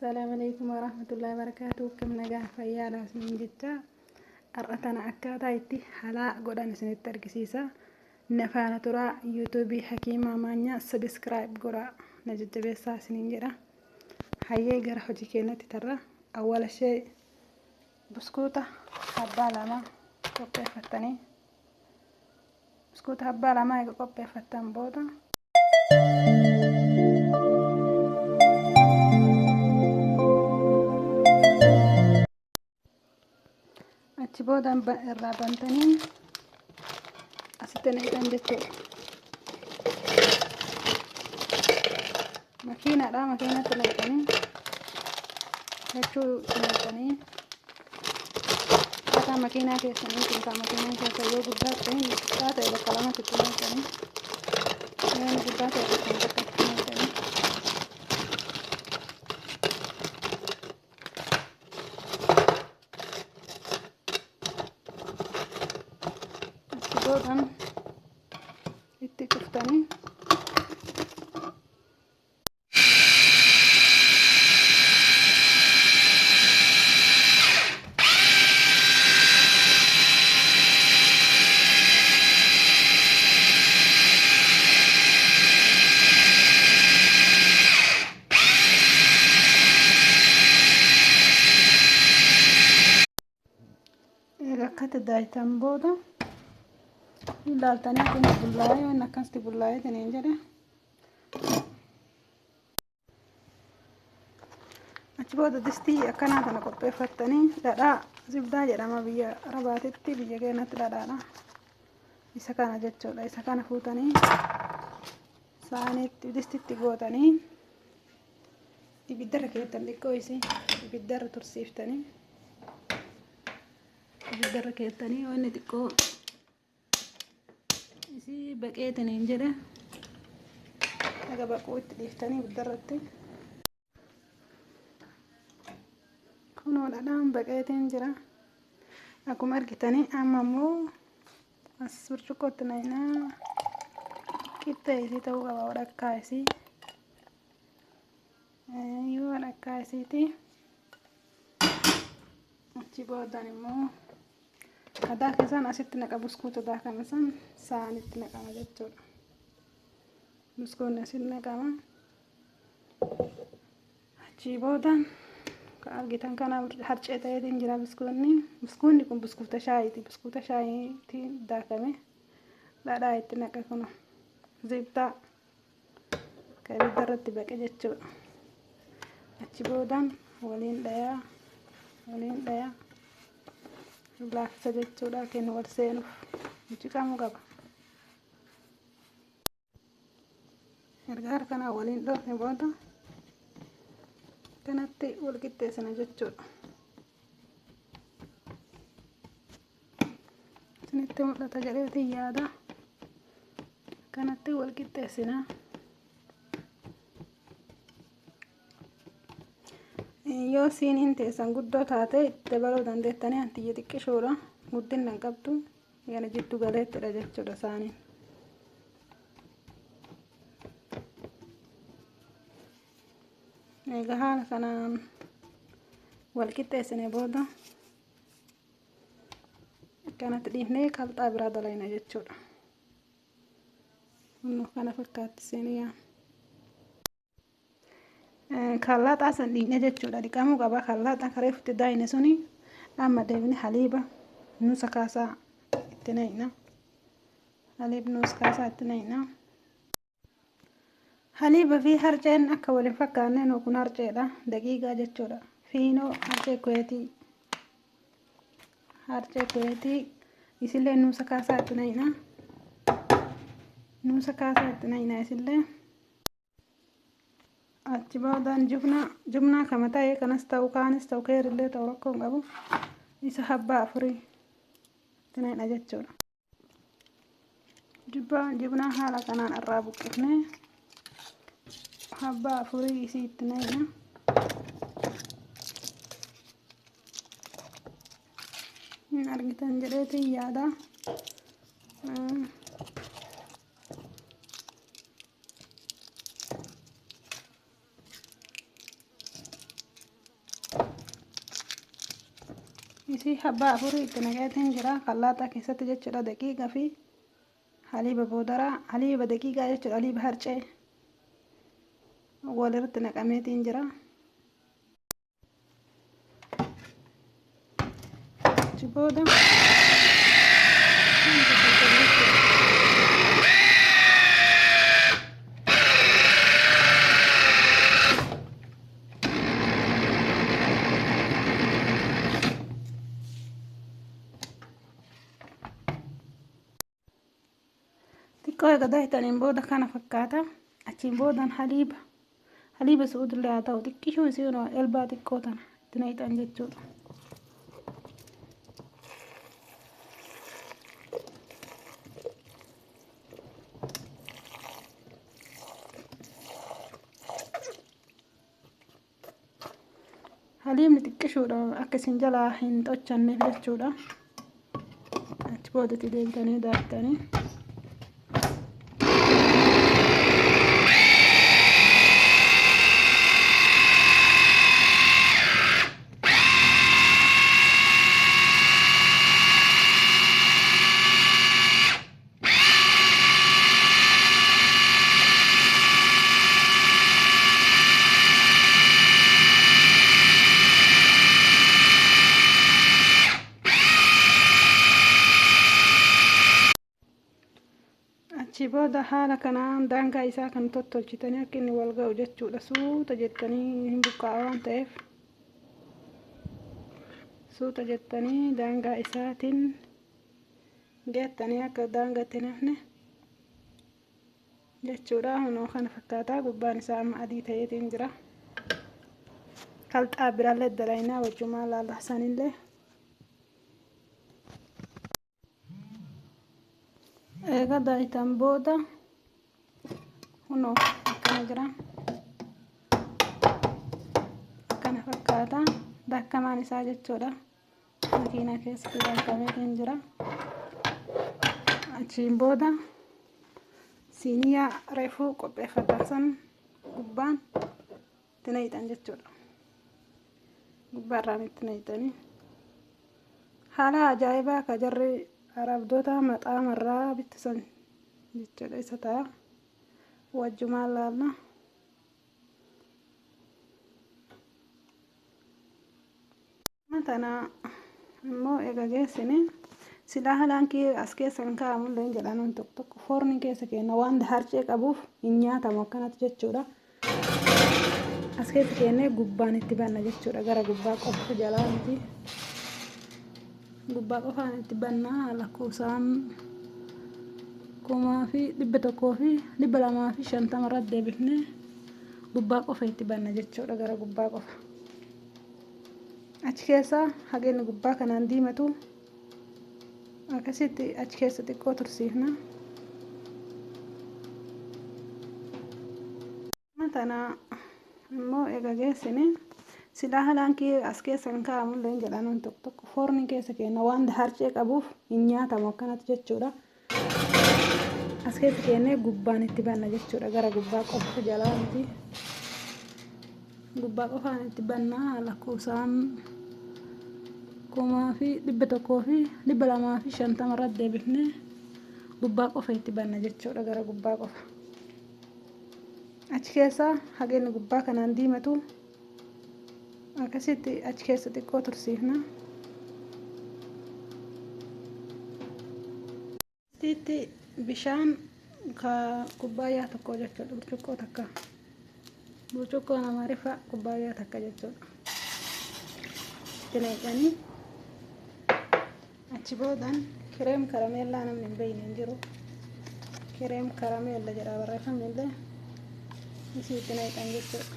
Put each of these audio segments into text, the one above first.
Assalamu alaikum warahmatullahi wabarakatuh. Akkam nagaa fayyaadha isiniin jecha har'a tana akkaataa itti halaa godhan isinitti argisiisa. Na faana turaa yuutuubii Hakiimaa Maanyaa sabiskiraayib godhaa na jajjabeessaa isiniin jedha. Hayyee gara hojii keenyatti tarra awwaala ishee buskuuta abbaa lama qopheeffattanii buskuuta abbaa lamaa eega qopheeffattan booda achi booda irraa bantanii asitti naqxan jechuudha. Makiinaadha makiinatti naqxanii lachuu naqxanii akkaataa makiinaa keessanii xiqqaa makiinaan keessa yoo guddaa ta'e xiqqaa ta'e bakka lamatti itti naqxanii yoo inni guddaa ta'e bakka tokkotti naqxanii. Achi boodan itti cuftanii Egaa akkatti daaytan booda ilaaltanii kun bullaa'ee waan akkasitti bullaa'ee taniin jedhe. Achi booda distii akkanaa kana qopheeffattanii dhadhaa zibdaa jedhama biyya Arabaatitti biyya keenyatti dhadhaadha. Isa kana jechuudha. Isa kana fuutanii saaniitti distitti gootanii ibiddarra keettan xiqqoo isii ibiddarra tursiiftanii ibiddarra keettanii yoo inni xiqqoo isii baqeetiniin jedhe haga baquu itti dhiiftanii ibiddarratti kunoo dhadhaan baqeetiin jira akkuma argitanii amma immoo as burcuqqootti naqnaa qixxee isii ta'uu qaba walakkaa isii yoo walakkaa isiiti achi boodan immoo daaka isaan asitti naqa buskuuta daakame san saanitti naqama jechuudha buskuutni asitti naqama Achii booda kan argitan kana harcee ta'eetiin jira biskuutni. Biskuutni kun biskuuta shaayiiti. Biskuuta shaayiitiin daakame dhadhaa itti naqa kun zibxaa kan ibidda irratti baqe jechuudha. Achi boodaan waliin dhayaa waliin dhayaa laaffisa jechuudha kennu wal seenuuf muciqamuu qaba. Erga harka kana waliin dhoofne booda kanatti wal qixxeessina jechuudha. Isinitti mul'ata jedheetiin yaada. Kanatti wal qixxeessina. Yoo siiniin teessan guddoo taate itti dabaluu dandeettanii antiyya xiqqishuudha. Guddina hin qabdu. Yana jiddu galeettidha jechuudha saaniin. Egaa haala kanaan wal qixxeessine booda kanatti dhiifnee kalxaa biraa dalayna jechuudha. Kunoo kana fakkaatti seeniyaan. Kallaaxaa san dhiqne jechuudha. Dhiqamuu qaba. Kallaaxaa karee futti daayine suni amma deebine haliiba nuusa kaasaa itti naqna. Haliib nuus kaasaa itti naqna. Haliiba fi harceen akka wal hin fakkaanne nuu kun harceedha. Daqiiqaa jechuudha. Fiinoo harcee kuweetii. Harcee kuweetii isillee nuusa kaasaa itti naqna. Nuusa kaasaa itti naqna isillee. Achi boodaan jubnaa jubnaa kama ta'e kanas ta'u kaanis ta'u keerillee ta'u rakkoo hin qabu. Isa habbaa afurii itti naqna jechuudha. Jibbaa jubnaa haala kanaan irraa buqqifnee habbaa afurii isii itti naqna. Hin argitan jedheetiin yaada. Isii habbaa afurii itti naqeetiin jira kallaaxaa keessatti jechuudha. Daqiiqa fi haliiba boodaraa, haliiba daqiiqaa jechuudha, haliiba harcee walirratti naqameetiin jira. Achi booda xiqqoo eega daayitaniin booda kana fakkaata. Achiin boodan haliiba su'uudillee haa ta'u, xiqqishuu isiin elbaa xiqqoo tana itti naqxan jechuudha. Haliibni xiqqishuudha, akka isin jalaa hin xochanneef jechuudha. Achi boodatti deebitanii daaktanii. Achi booda haala kanaan daangaa isaa kan tottolchitanii akka inni wal ga'u jechuudha. Suuta jettanii, hin buqqaa'a waan ta'eef, suuta jettanii daangaa isaatiin geettanii akka daangaatti hin hafne jechuudha. Hunoo kana fakkaataa, gubbaan isaa amma adii ta'eetiin jira. Kalxaa biraallee dalaynaa, wajjumaa laalla sanillee. Eega daayitan booda kunoo akkana jira. Akkana fakkaata daakkamaan isaa jechuudha. Makiinaa keessatti daakkameetiin jira. Achiin booda siiniyaa reefuu qopheeffatan san gubbaan itti naqxan jechuudha. Gubbaarraan itti naqxanii haala ajaa'ibaa ka jarri arabdoota maxaamarraa bittisan jechuudha, isa ta'a, wajjumaan laalla. Tana immoo eega geessine, silaa halaankii as keessa hin kaa'amullee hin jedhan tokko tokko, foornii keessa kenna waan harcee qabuuf hin nyaatamu akkanatti jechuudha. As keessa kennee gubbaan itti banna jechuudha. Gara gubbaa qofa, jalaa miti. Gubbaa qofaan itti banna. Lakkoofsaan 1150 irratti deebifnee gubbaa qofa itti banna jechuudha. Gara gubbaa qofa. Achi keessa hageenni gubbaa kanaan diimatu akkasitti achi keessa xiqqoo tursiifna. Tana immoo eega geessine, silaa halaankii as keessa hin kaa'amullee hin jedhan tokko tokko, foornii keessa kenna waan harcee qabuuf hin nyaatamu akkanatti jechuudha. As keessa kennee gubbaan itti banna jechuudha. Gara gubbaa qofa, jalaa miti. Gubbaa qofaan itti banna. Lakkoofsaan 1150 irratti deebifnee gubbaa qofa itti banna jechuudha. Gara gubbaa qofa. Achi keessa hageenni gubbaa kanaan diimatu akkasitti achi keessa xiqqoo tursiifna. Itti bishaan ka kubbaayyaa tokko jechuudha, burcuqqoo takka. Burcuqqoon Amaariffaa kubbaayyaa takka jechuudha. Itti naqanii achi boodan cream karameellaa namni hin beekne hin jiru. Cream karameella jedha barreeffamni illee, isii itti naqan jechuudha.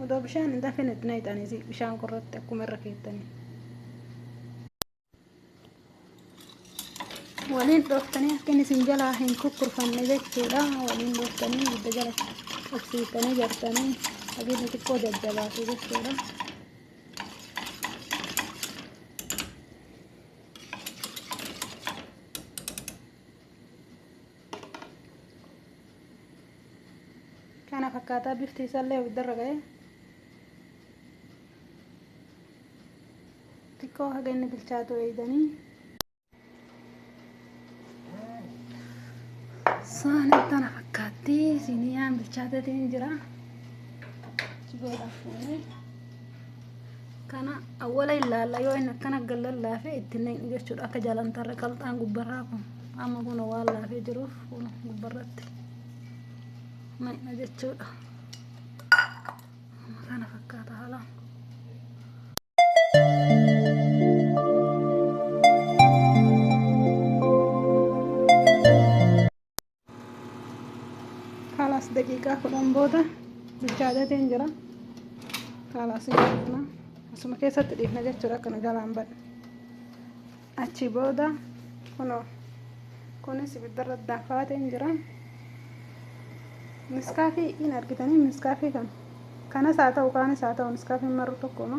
Odoo bishaan hin dafin itti naqxan isii bishaan qorratti akkuma irra keettanii. Waliin dhooftanii akka inni isin jalaa hin kukkurfanne jechuudha. Waliin dhooftanii ibidda jala qabsiiftanii jartanii abiidni xiqqoo jajjabaatu jechuudha. Kana fakkaataa, bifti isaallee ibiddarra ga'e. Xiqqoo haga inni bilchaatu eegdanii. Saanii tana fakkaatti siiniyaan bilchaateetiin jira. Achi booda fuunee kana awwala ilaalla, yoo inni akkana gad lallaafe itti naqnu jechuudha. Akka jalantarra qalxaan gubbarraa kun amma kun waan laafee jiruuf kun gubbarratti naqna jechuudha. Kana fakkaata haalaan. Kalaas, daqiiqaa 10 booda bilchaateetiin jira. Kalaas, dhiifna. Asuma keessatti dhiifna jechuudha, akkana jalaan badhe. Achi booda kunoo kunis ibiddarra danfaateen jira. Niskaafii in argitanii, niskaafii kana. Kanas haa ta'u, kaanis haa ta'u, niskaafiin marru tokkuma.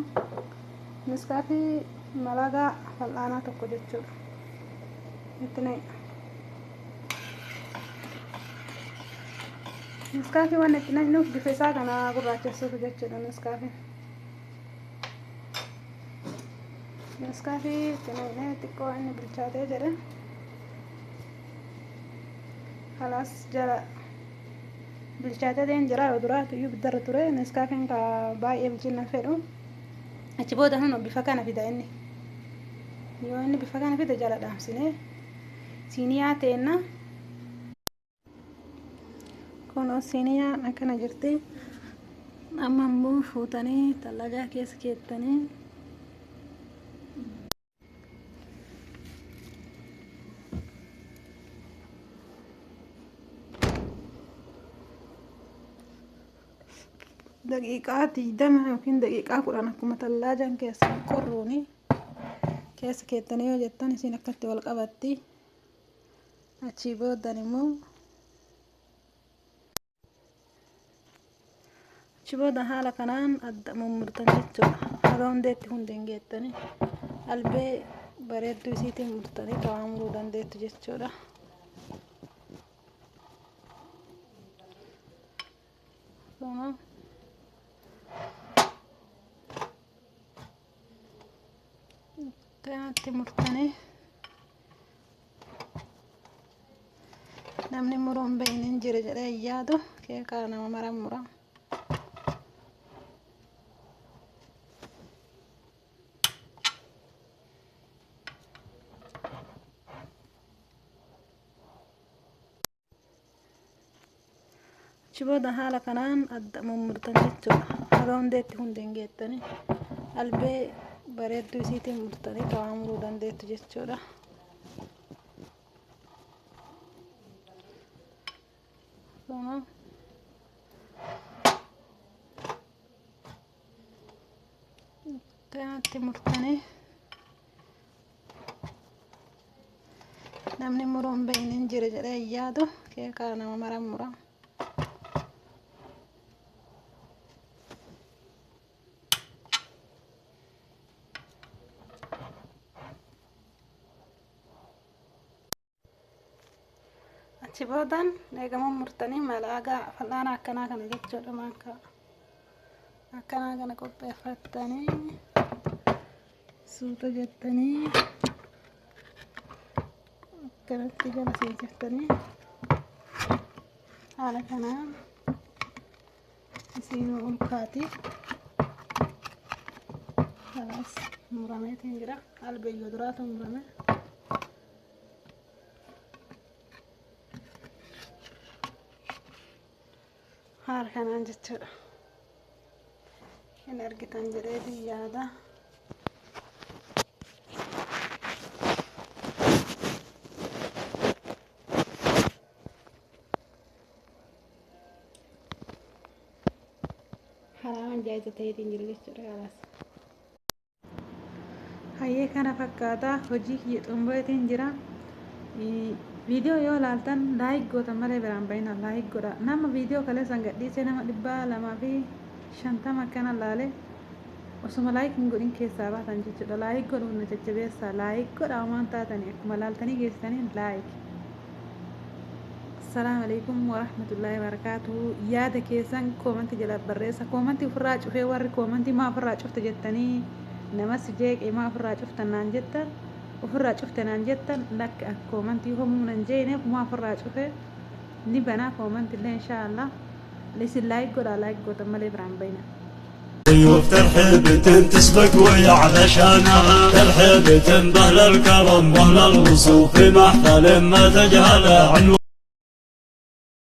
Niskaafii malagaa fal'aanaa tokko jechuudha. Itti naqna. Niskaafii waan itti naqnuuf bifa isaa kana gurraachessuuf jechuudha niskaafiin. Niskaafii itti naqnee xiqqoo inni bilchaatee jedhe. Kalaas, jala bilchaatee jira. Yoo duraatu iyyuu ibiddarra ture, niskaafiin ka baay'ee bilchina fedhu. Achi booda hun bifa kana fida inni. Yoo inni bifa kana fide, jala dhaamsinee siiniyaa teenna. Kun siiniyaan akkana jirti. Amma immoo fuutanii tallajaa keessa keettanii daqiiqaa 20 yookiin daqiiqaa 10 akkuma tallaajaan keessa qorruuni keessa keettanii yoo jettan, isiin akkatti wal qabatti. Achii boodan immoo, achi booda haala kanaan adda mummurtan jechuudha. Haga hundeetti hundeen geettanii albee bareedduu isiitiin murtanii tawaa muruu dandeettu jechuudha. Kana akkanatti murtanii, namni muruu hin beekne hin jiru jedhee hin yaadu. Keekaa nama mara mura. Achi booda haala kanaan adda mummurtan jechuudha. Haga hundeetti hundeen geettanii albee bareedduu isiitiin murtanii tawaa muruu dandeettu jechuudha. Kana akkanatti murtanii, namni muruu hin beekne hin jiru jedhee hin yaadu. Keekaa nama mara mura. Achi boodan eegama murtanii malaagaa fal'aana akkanaa kana jechuudha, maankaa akkanaa kana qopheeffattanii suuta jettanii akkanatti jala seensiftanii haala kanaan isiin ol kaati. Kalaas, murameetiin jira. Albeeyyoo duraatu murame. Haala kanaan jechuudha. Hin argitan jedheetiin yaada. Haraaman jaayiza ta'eetiin jira jechuudha kalaas. Hayyee, kana fakkaata, hojii kiyya xumureetiin jira. Viidiyoo yoo ilaaltan like gootan malee biraan bahina, like godha. Nama viidiyoo kaleessan gadhiisee nama 250 akkana laale, osuma like hin godhin keessaa baatan jechuudha. Like godhuun na jajjabeessaa. Like godha, waan taatanii akkuma laaltanii geessitanii like. Assalaamu alaikum warahmatullaahi wabarakaatuhu. Yaada keessan koomantii jala barreessa. Koomantii ofirraa cufee, warri koomantii maa ofirraa cufte jettanii Nama si jeeqee maa ofirraa cuftan naan jettan, ofirraa cufte naan jettan, lakki an koomantii homuu nan jeene ofumaa ofirraa cufe. Ni banaa koomanti illee inshaa Allah. Isin like godhaa, like gootan malee biraan bayna. ضيوف ترحيب تسبق ويا علشانها، ترحيب باهل الكرم واهل الوصوف في محفل ما تجهل عنوان.